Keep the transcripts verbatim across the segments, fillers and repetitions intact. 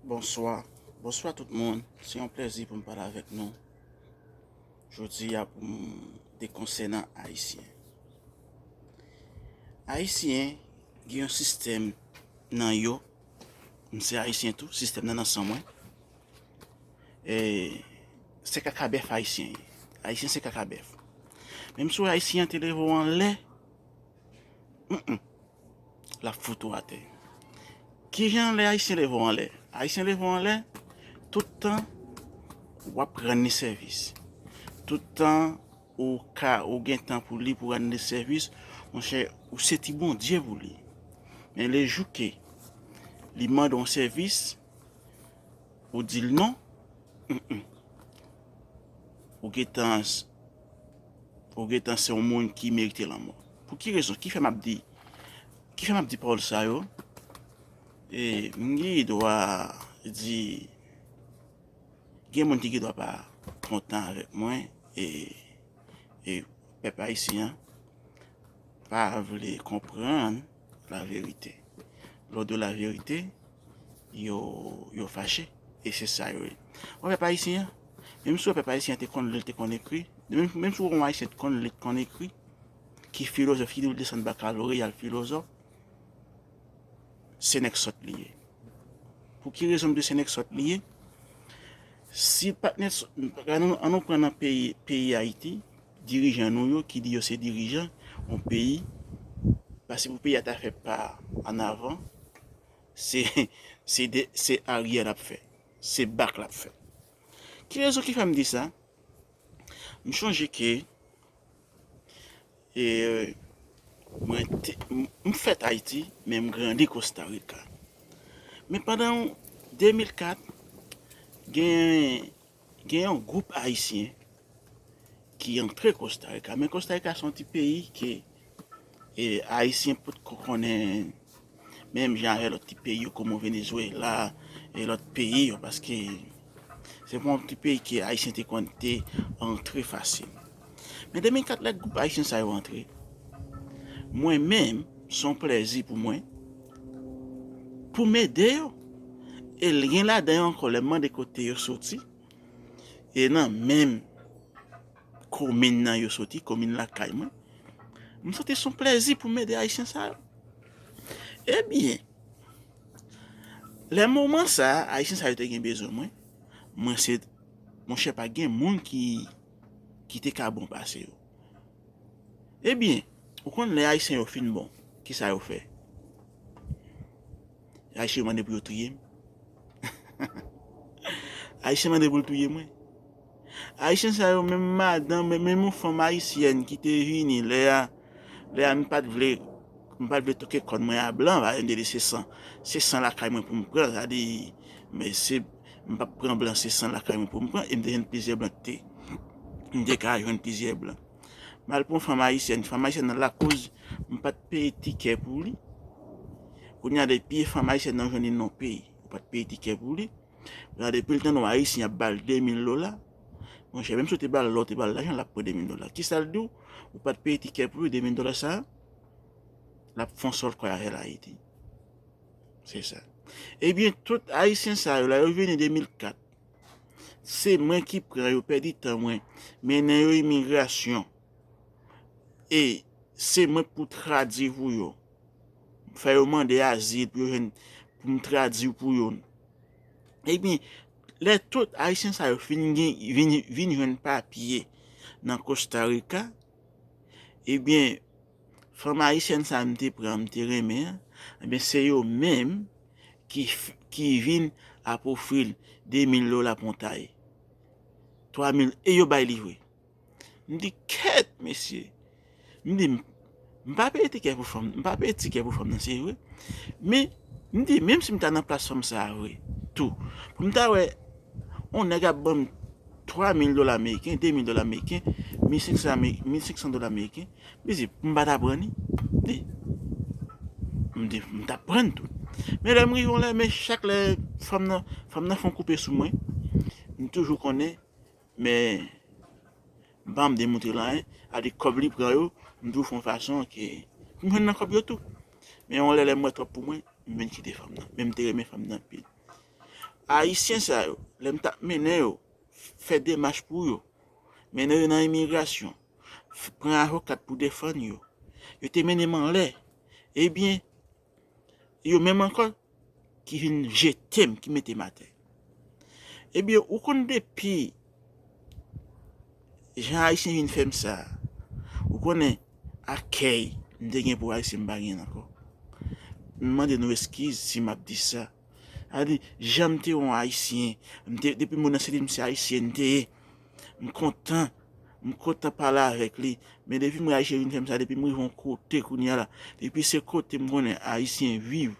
Bonswa. Bonswa tout moun. Se yon plèzi pou m pale avèk nou jodi a pou m dekonsènan Ayisyen. Ayisyen gen yon sistèm nan yo. M se Ayisyen tou, sistèm nan nan san mwen. E, se kaka bèf Ayisyen ye. Ayisyen se kaka bèf. Menm si w Ayisyen an te leve w anlè, mm, mm, l ap fout ou atè. Kijan lè Ayisyen leve w anlè? Ayisyen leve w anlè, tout tan w ap rann li sèvis. Tout tan ou ka, ou gen tan pou li, pou rann li sèvis, monchè, ou se ti Bondye pou li. Men lejou ke li mande w sèvis, ou di l non, mm, mm, ou gentan, ou gentan se yon moun ki merite lanmò. Pou ki rezon? Ki fè m ap di, ki fè m ap di pawòl sa yo? E, m gen dwa di, gen moun ki gen dwa pa kontan avèk mwen, e, e pèp ayisyen an pa vle konprann laverite. Lè w di laverite, yo, yo fache. E se sa yo ye. Wè pèp ayisyen an, menm si wè pèp ayisyen an te konn li, te konn ekri, menm, menm si w wè yon ayisyen te konn li, te konn ekri, ki filozòf, ki desann bakaloreya l filozòf, se nèg sòt li ye. Pou ki rezon m di se nèg sòt li ye? Si l pa t nèg sòt, ann nou, ann nou pran nan peyi, peyi Ayiti, dirijan nou yo ki di yo se dirijan yon peyi, paske pou peyi a ta fè pa ann avan, se, se de, se aryè l ap fè, se bak l ap fè. Ki rezon ki fè m di sa? M chonje ke, e, mwen te, m, m fèt Ayiti, men m grandi Kosta Rika. Men pandan de mil kat, gen, gen yon gwoup ayisyen ki antre Kosta Rika. Men Kosta Rika se yon ti peyi ke, e, ayisyen potko konnen menm jan avèk lòt ti peyi yo, kòman Venezuela e lòt peyi yo, paske se pa yon ti peyi ke ayisyen te konn te antre fasil. Men de mil kat, lè gwoup ayisyen sa yo antre, mwen menm, se yon plèzi pou mwen, pou m ede yo. E l gen ladan yo ankò, lè m mande kote yo soti, e nan menm komin nan yo soti, komin lakay mwen, m santi se yon plèzi pou m ede ayisyen sa yo. Ebyen, lè moman sa a, ayisyen sa yo te gen bezwen mwen, mwen se, monchè, pa gen moun ki, ki te ka bon pase yo. Ebyen, ou konn lè ayisyen yo fin bon, kisa yo fè? Ayisyen yo mande pou yo touye m. Ayisyen mande pou l touye mwen. Ayisyen sa yo, menm madanm, menm, menm yon fanm ayisyèn ki te vini lè a, lè a m pa t vle, m pa t vle touke kòn mwen a blan, pa m te di se san, se san lakay mwen pou m pran, sa di, men se, m p ap pran blan, se san lakay mwen pou m pran, e m te jwenn plizyè blan ki te, m te ka jwenn plizyè blan. M al pran fanm ayisyèn, fanm ayisyèn nan lakoz, m pa t peye tikè pou li. Kounye a depi fanm ayisyèn nan jwenn li nan yon peyi, ou pa t peye tikè pou li. Kounye a depi l tande yon ayisyen ap ba l de mil dola, monchè, menm si w te ba l lò, w te ba l lajan, l ap pran de mil dola. Kisa l di w? Ou pa t peye tikè pou li, de mil dola sa a, l ap fè yon sòl kòy avè l Ayiti. Se sa. Ebyen, tout ayisyen sa yo la, yo vini de mil kat. Se mwen ki pran yo, pèdi tan mwen, mennen yo imigrasyon. E se mwen pou tradui pou yo. Fè yo mande azil pou yo jwenn, pou m tradui pou yo. Ebyen, lè tout ayisyen sa yo fin gen, vin, vin jwenn papye nan Kosta Rika, ebyen, fanm ayisyèn sa a m te pran, m te renmen an, ebyen, se yo menm ki, f- ki vin ap ofri l de mil dola pontay. Twa mil, e yo bay li vre. M di, kèt, mesye. M di, m, m pa peye tikè pou fanm, m pa peye tikè pou fanm nan, se vre. Men, m di, menm si m ta nan plas fanm sa a vre, tou, pou m ta wè, yon nèg ap ban m twa mil dola ameriken, de mil dola ameriken, mil senk san ame- mil senk san dola ameriken, m di, m pa ta pran li. M di, m di, m t ap pran tou. Men lè m rive yon lè, men chak lè fanm nan, fanm nan fè yon koupe sou mwen, m toujou konnen, men m pa janm demontre l anyen. Ade kòb li pran yo, m toujou fè yon fason ke m jwenn nan kòb yo tou. Men yon lè, lè m wè twòp pou mwen, m vin kite fanm nan. Men m te renmen fanm nan anpil. Ayisyen sa yo, lè m t ap mennen yo, fè demach pou yo, mennen yo nan imigrasyon, pran avokat pou defann yo, yo te mennen m anlè. Ebyen, yo menm ankò ki vin jete m, ki mete m atè. Ebyen, ou konn depi jan Ayisyen vin fè m sa, ou konnen akèy m te gen pou Ayisyen m pa gen ankò. M mande nou eskiz si m ap di sa. A di, jan m te yon Ayisyen, m te, depi moun nan se li m se Ayisyen m te ye. M kontan, m kontan pale avèk li. Men depi m wè Ayisyen vin fè m sa, depi m rive yon kote kounye a la, depi se kote m konnen Ayisyen viv,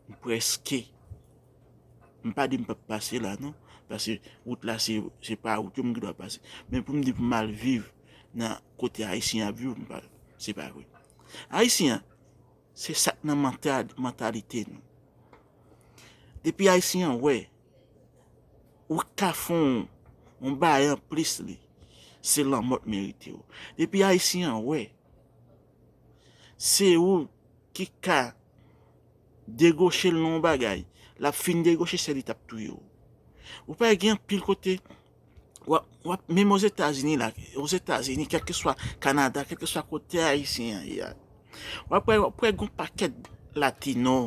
m prèske, m pa di m p ap pase la non, paske wout la se, se pa wout yo m gen dwa pase. Men pou m di pou m al viv nan kote Ayisyen ap viv, m pa, se pa vre. Ayisyen an, se sa k nan manta-, mantalite nou. Depi Ayisyen an wè ou ka fè yon, yon bagay anplis li, se lanmò k merite w. Depi Ayisyen an wè se ou ki ka degoche l nan yon bagay, l ap fin degoche sèl li t ap touye w. Ou pa gen anpil kote, w ap, w ap, menm Ozetazini la, Ozetazini, kèlkeswa Kanada, kèlkeswa kote Ayisyen an ye a, w ap wè, w ap wè gon pakèt Latino,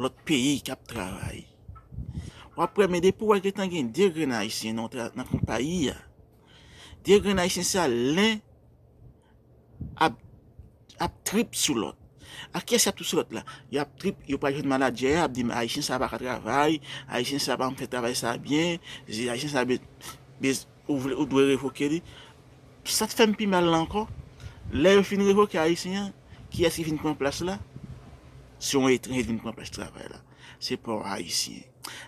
lòt peyi k ap travay. W ap wè, men depi w wè gentan gen de grenn Ayisyen nan, nan konpayi a, de grenn Ayisyen sa, len ap, ap trip sou lòt. A kiyès y ap trip sou lòt la? Y ap trip, yo pral jwenn manadjè a, ap di, Ayisyen sa pa ka travay, Ayisyen sa pa fè travay sa byen, Ayisyen sa be-, bez-, ou vle, ou dwe revoke li. Sa t fè m pi mal la ankò. Lè yo fin revoke Ayisyen an, kiyès ki vin pran plas la? Se yon etranje ki vin pran plas travay la. Se pa yon Ayisyen.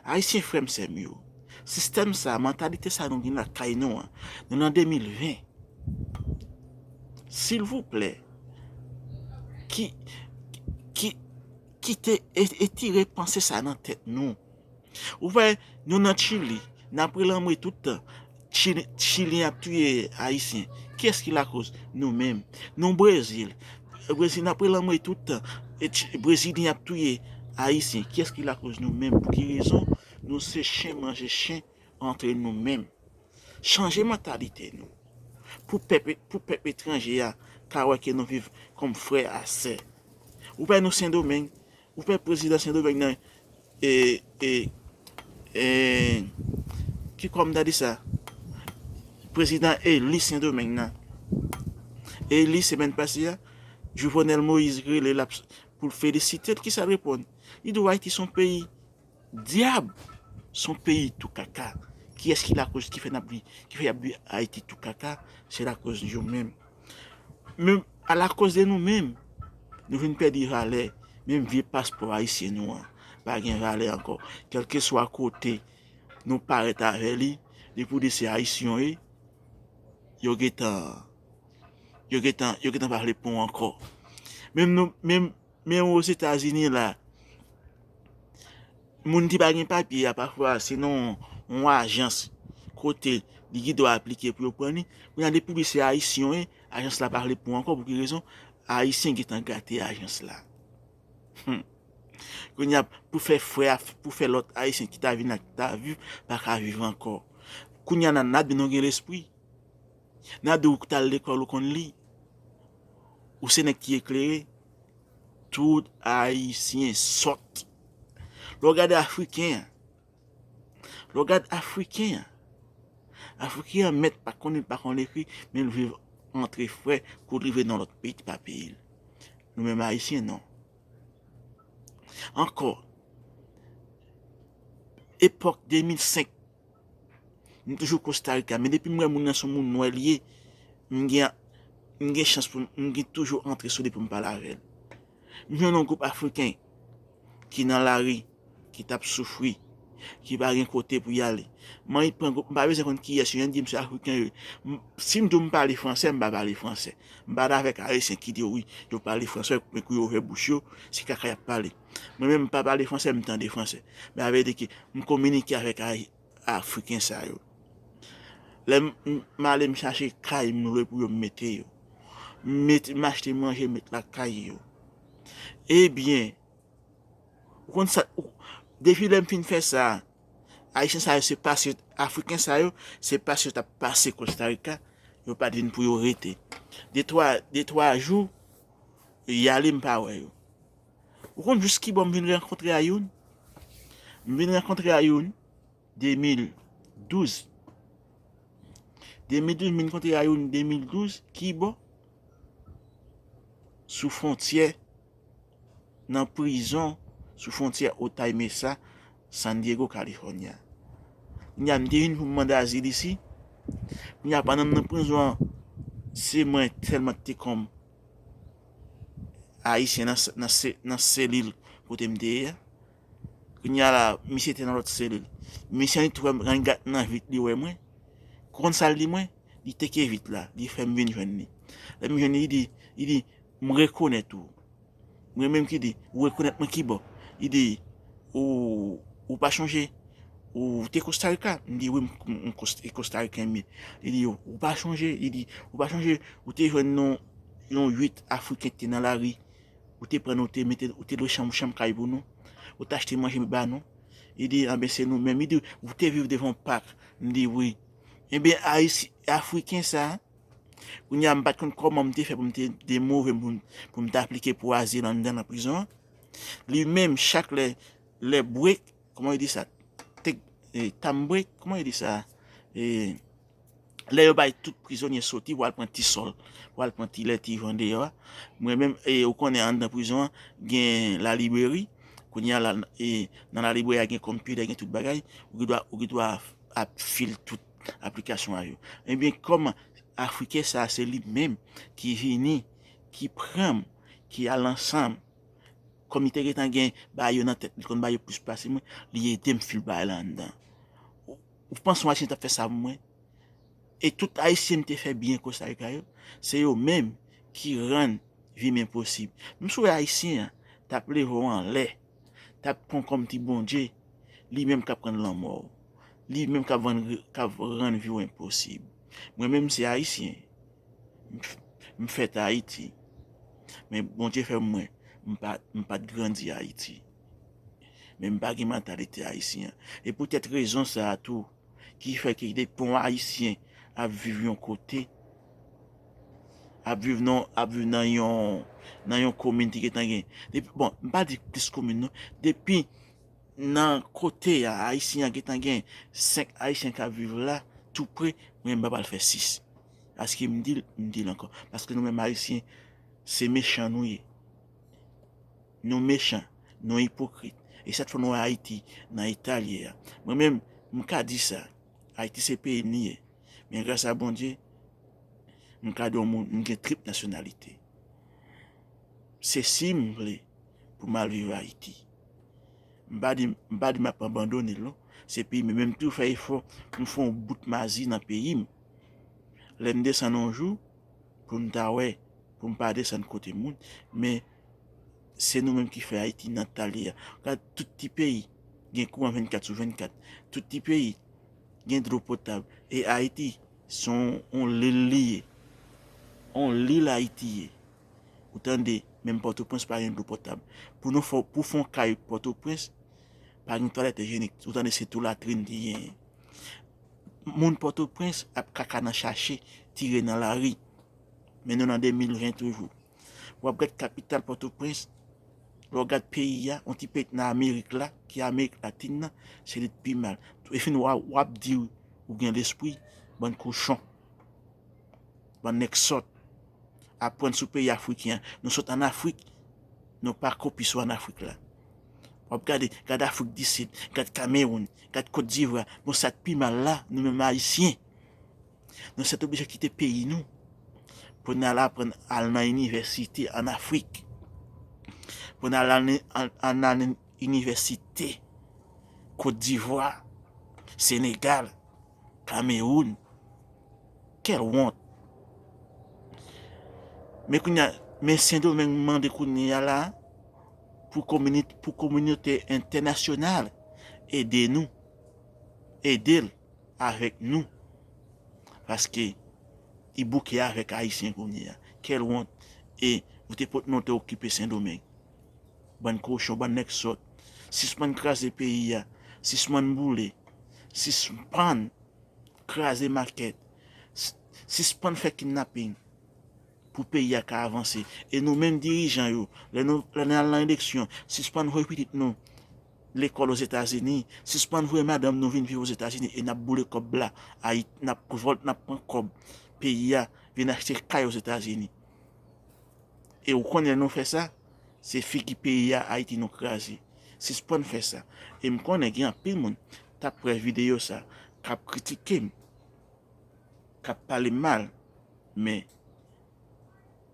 Ayisyen, frè m, sè m yo, sistèm sa, mantalite sa nou gen lakay nou an, nou nan de mil ven. Silvouplè, ki, ki, kite e, etire panse sa nan tèt nou. Ou wè, nou nan Chili, n ap relanmwe tout tan. Chili, Chilyen ap touye Ayisyen. Kiyès ki lakoz? Nou menm. Nou Brezil. Brezil, n ap relanmwe tout tan. E Chi-, Brezilyen ap touye Ayisyen. Kiyès ki lakoz? Nou menm. Pou ki rezon? Nou se chen manje chen antre nou menm. Chanje mantalite nou. Pou pèp, pou pèp etranje a ka wè ke nou viv kòm frè a sè. Ou wè nou Sendomeng, ou wè prezidan Sendomeng nan, e, e, e, ki kòm ta di sa? Prezidan eli Sendomeng nan. Eli, semèn pase a, Jovenel Moïse rele l ap, pou l felisite l, kisa l reponn? Li di w Ayiti se yon peyi dyab, se yon peyi tou kaka. Kiyès ki lakoz ki fè n ap di, ki fè y ap di Ayiti tou kaka? Se lakoz yo menm. Men, alakoz de nou menm, nou vin pèdi valè. Menm vye paspò ayisyen nou an pa gen valè ankò. Kèlkeswa kote nou parèt avè li, li pou di se Ayisyen yo ye, yo gentan, yo gentan, yo gentan pa vle pran w ankò. Menm nou, menm, menm Ozetazini la, moun ki pa gen papye a, pafwa se nan yon, yon ajans kote li gen dwa aplike pou yo pran li. Kounye a, depi li se Ayisyen yo ye, ajans la pa vle pran w ankò. Pou ki rezon? Ayisyen gentan gate ajans la. Hmm. Kounye a, pou fè frè a, pou fè lòt Ayisyen ki ta vin la, ki ta viv, pa ka viv ankò. Kounye a, n a, n a di nou gen lespri. N a di w k t al lekòl, ou konn li. Ou se nèg ki eklere. Tout Ayisyen sòt. Lè w gade Afriken an, lè w gade Afriken an, Afriken an mèt pa konn li, pa konn ekri, men l viv antre frè, kou l rive nan lòt peyi ki pa peyi l. Nou menm Ayisyen, non. Ankò, epòk de mil senk, m toujou Kosta Rika, men depi m wè moun nan se yon moun nwè li ye, m gen, m gen chans pou m, m gen toujou antre sou li pou m pale avè l. M jwenn yon gwoup Afriken ki nan lari, ki t ap soufri, ki pa gen kote pou y ale. Mwen pran gwoup, m pa bezwen konn kiyès yo, yo di m se Afriken yo ye. M, si m di w m pale fransè, m pa pale fransè. M pale avèk Ayisyen ki di w wi, yo pale fransè, men kou yo ouvè bouch yo, se kaka y ap pale. Mwen menm, m pa pale fransè, m tande fransè. Men sa vle di ke m kominike avèk Ayi-, Afriken sa yo. Lè m, m, m ale, m chache kay m lwe pou yo, m mete yo. M mete, m achte manje, m met lakay yo. Ebyen, ou konn sa, ou, Depi lè m fin fè sa, Ayisyen sa yo se pase, Afriken sa yo, se pase yo t ap pase Costa Rica, yo pa t vin pou yo rete. De twa, de twa jou, y ale m pa wè yo. Ou konn jis ki bò m vin rankontre a youn? M vin rankontre a youn de mil douz. De mil douz, m vin rankontre a youn de mil douz, ki bò? Sou fwontyè, nan prizon, sou fwontyè Otay Mesa, San Diego, California. Kounye a, m te vin pou m mande azil isi. Kounye a, pandan m nan prizon an, se mwen sèlman ki te kòm Ayisyen nan, nan, nan selil kote m te ye a. Kounye a la, misye te nan lòt selil. Misye annik tou wè m, annik gad nan vit li wè mwen. Konn sa l di mwen? Li teke vit la, li fè m vin jwenn li. Lè m jwenn li, li di, li di, "M rekonèt ou." Mwen menm ki di, "Ou rekonèt mwen ki bò?" Li di, "Ou, ou pa chonje? Ou te Costa Rica?" M di, "Wi, m, m, m Kos-, e Kostariken m ye." Li di, "Ou pa chonje?" Li di, "Ou pa chonje? Ou te jwenn yon, yon uit Afriken ki te nan lari. Ou te pran nou, ou te mete, ou te lwe chanm, chanm kay pou nou. Ou te achte manje ba nou." Li di, "Anben, se nou menm." Li di, "Ou te viv devan pak." M di, "Wi." Ebyen, Ayisyen, Afriken sa, kounye a, m pa t konn kòman m te fè pou m te demove m, pou m, pou m te aplike pou azil anndan nan prizon an. Li menm, chak lè, lè break, kòman yo di sa? Take, eh, time break, kòman yo di sa? Eh, lè yo bay tout prizonye soti pou al pran ti sòl, pou al pran ti lè, ti jan deyò a. Mwen menm, eh, ou konnen anndan prizon an, gen la librairie. Kounye a, la, eh, nan la librairie a, gen konpitè, gen tout bagay. Ou gen dwa, ou gen dwa ap fil tout aplikasyon a yo. Ebyen, kòm Afriken sa, se li menm ki vini, ki pran m, ki al ansanm. Kòm li te gentan gen bagay yo nan tèt li, li konn bagay yo plis pase mwen, li ede m fil bagay la anndan. Ou, ou panse yon Ayisyen t ap fè sa pou mwen? E tout Ayisyen m te fè byen Costa Rica yo, se yo menm ki rann vi m enposib. M swete Ayisyen an t ap leve w anlè, t ap pran w kòm ti Bondye, li menm k ap rann lanmò w, li menm k ap rann, k ap rann vi w enposib. Mwen menm se Ayisyen. M f-, m fèt Ayiti. Men Bondye fè mwen, m pa, m pa t grandi Ayiti. Men m pa gen mantalite ayisyen an. E poutèt rezon sa a tou, ki fè ke depi yon Ayisyen ap viv yon kote, ap viv nan, ap viv nan yon, nan yon komin ki gentan gen. Depi, bon, m pa di plis komin non. Depi nan kote a, Ayisyen an gentan gen senk Ayisyen k ap viv la, tou pre, mwen m pa pral fè sis. Paske m di l, m di l ankò. Paske nou menm Ayisyen, se mechan nou ye. Nou mechan, nou ipokrit. E sa k fè nou wè Ayiti nan eta l ye a. Mwen menm, m ka di sa. Ayiti se peyi m li ye. Men gras a Bondye, m ka di yon moun, m gen trip nasyonalite. Se si m vle pou m al viv Ayiti. M pa di, m pa di m ap abandone l non. Se peyi m, men m toujou fè efò pou m fè yon bout mazi nan peyi m. Lè m desann yon jou, pou m ta wè, pou m pa desann kote moun, men se nou menm ki fè Ayiti nan eta l ye a. Gad tout ti peyi gen kouran vennkat sou vennkat. Tout ti peyi gen dlo potab. E Ayiti, se yon, yon lil li ye. Yon lil Ayiti ye. Ou tande, menm Pòtoprens pa gen dlo potab. Pou nou fè, pou fè yon kay Pòtoprens, pa gen twalèt ijyenik. Ou tande, se tou latrin ki genyen. Moun Pòtoprens ap kaka nan chache, tire nan lari. Men nou nan de mil ven toujou. W ap gad kapital Pòtoprens, lè w gad peyi a, yon ti peyi nan Amerik la, ki Amerik Latin nan, se li k pi mal. Epi w ap, w ap di w gen lespri, bann kochon, bann nèg sòt. Aprann sou peyi afriken an. Nou sot ann Afrik, nou pa kopye sou ann Afrik la. W ap gade, gad Afrik di Sid, gad Kamewoun, gad Kot Divwa. Bon, sa k pi mal la, nou menm Ayisyen, nou sètoblije kite peyi nou pou n al aprann, al nan inivèsite ann Afrik, pou n al, al, al, al nan inivèsite Kot Divwa, Senegal, Kamewoun. Quelle honte! Men kounye a, men Sendomeng mande kounye a la pou komini-, pou kominote entènasyonal ede nou, ede l avèk nou. Paske li bouke avèk Ayisyen kounye a. Quelle honte! E ou te pot non te okipe Sendomeng. Bann kochon, bann nèg sòt. Sispann kraze peyi a. Sispann boule. Sispann kraze makèt. Sispann fè kidnaping pou peyi a ka avanse. E nou menm dirijan yo, lè nou, lè n al nan eleksyon, sispann voye pitit nou lekòl Ozetazini, sispann voye madanm nou vin viv Ozetazini e n ap boule kòb la, Ayiti, n ap vòl, n ap pran kòb peyi a, vin achte kay Ozetazini. E ou konnen lè nou fè sa, se figi peyi a, Ayiti, nou kraze. Sispann fè sa. E m konnen gen anpil moun t ap wè videyo sa, k ap kritike m, k ap pale m mal, men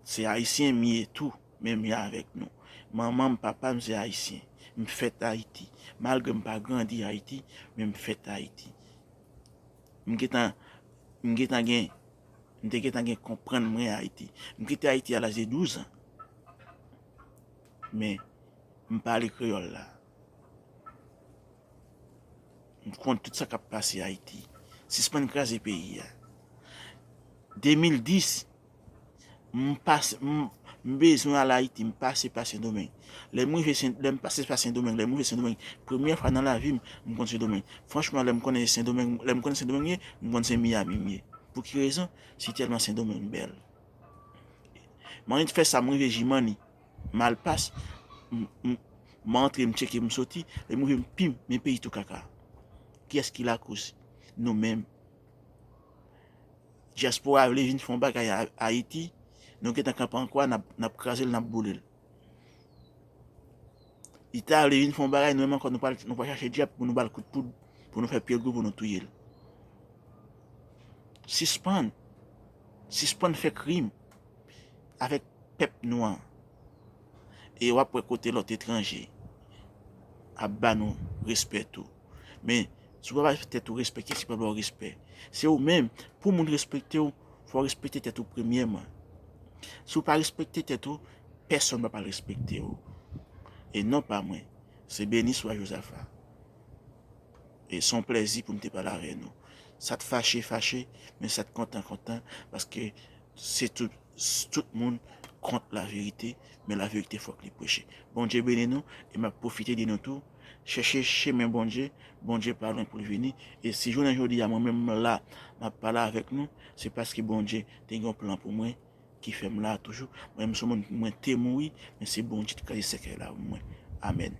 se Ayisyen m ye tou, men m ye avèk nou. Manman m, papa m se Ayisyen. M fèt Ayiti. Malgre m pa grandi Ayiti, men m fèt Ayiti. M gentan, m gentan gen, m te gentan gen konprann mwen Ayiti. M kite Ayiti a laj de douz an. Men, m pale kreyòl la. M konn tout sa k ap pase Ayiti. Sispann kraze peyi a. De mil dis, m pase, m, m bezwen al Ayiti, m pase pa Sendomeng. Lè m rive Sen, lè m pase pa Sendomeng, lè m rive Sendomeng, premyè fwa nan lavi m, m konn Sendomeng. Franchman, lè m konnen Sendomeng, lè m konnen Sendomeng ye, m konn se Miami m ye. Pou ki rezon? Se tèlman Sendomeng bèl. M annik fè sa, m rive Jimani, Malpas, m, m, m antre, m tcheke, m soti, lè m rive, m pim, men peyi tou kaka. Kiyès ki lakoz? Nou menm. Dyaspora vle vin fè yon bagay a Ayiti, nou gentan kanpe an kwa, n ap, n ap kraze l, n ap boule l. Li ta vle vin fè yon bagay, nou menm ankò, nou pral, nou pral chache dyab pou nou ba l kout poud, pou nou fè pye gou, pou nou touye l. Sispann. Sispann fè krim avèk pèp nou an. E w ap wè kote lòt etranje ap ba nou respè tou. Men, si w pa ba tèt ou respè, kiyès ki pral ba w respè? Se ou menm. Pou moun respekte w, fò w respekte tèt ou premyèman. Si w pa respekte tèt ou, pèsonn pa pral respekte w. E non pa mwen, se Beniswa Jozafa. E se yon plèzi pou m te pale avè nou. Sa t fache, fache, men sa t kontan, kontan, paske se tout, tout moun kont laverite, men laverite fòk li preche. Bondye beni nou, e m ap pwofite di nou tou, chèche chemen Bondye, Bondye pa lwen pou l vini, e si jounen jodi a mwen menm m la, m ap pale avèk nou, se paske Bondye te gen yon plan pou mwen, ki fè m la toujou. Mwen, m se yon moun, mwen te mouri, men se Bondye ki kraze sèkèy la pou mwen. Amèn.